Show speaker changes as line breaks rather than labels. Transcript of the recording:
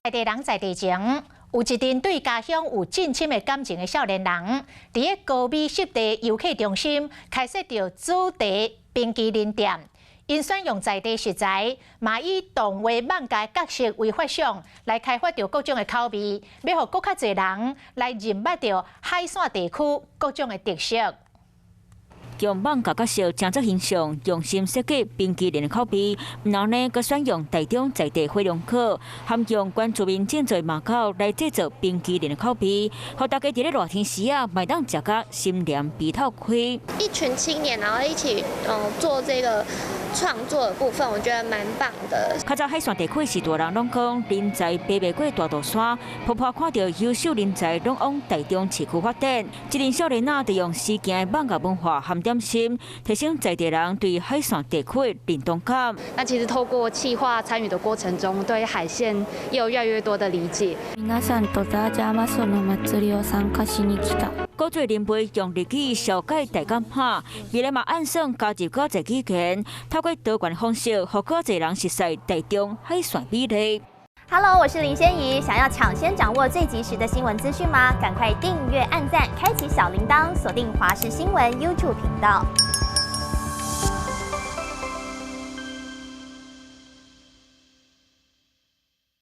地人在地情，有一陣對家鄉有真深的感情的少年人，佇个高美濕地遊客中心開設著主題冰淇淋店，𪜶選用在地食材，嘛以動畫漫畫角色為發想，來開發著各種的口味，欲予閣較濟人來認捌著海線地區各種的特色。
用漫畫角色成做形象，用心設計冰淇淋的口味，然後呢，閣選用台中在地火龍果，含用原住民製作馬口來製作冰淇淋的口味，予大家佇咧熱天時啊，嘛會當食甲心涼鼻頭開。
一群青年，然後一起做這個創作的部分，我覺得蠻棒的。
較早海線地區是大人攏講人才爬袂過大肚山，婆婆看著優秀人才攏往台中市區發展，這陣少年仔就用時行的漫畫文化含點心，提升在地人對海線地區的認同感。
那其實透過企劃參與的過程中，對海線也有越來越多的理解。
皆さんとザージャーマソの祭りを參加しに來た。
古做林培用日語紹介大港拍，未來嘛按算加入較濟語言，透過多元方式，予較濟人熟悉台中海線美麗。
Hello，我是林仙怡，想要搶先掌握最及時的新聞資訊嗎？趕快訂閱、按讚、開啟小鈴鐺，鎖定華視新聞 YouTube 頻道。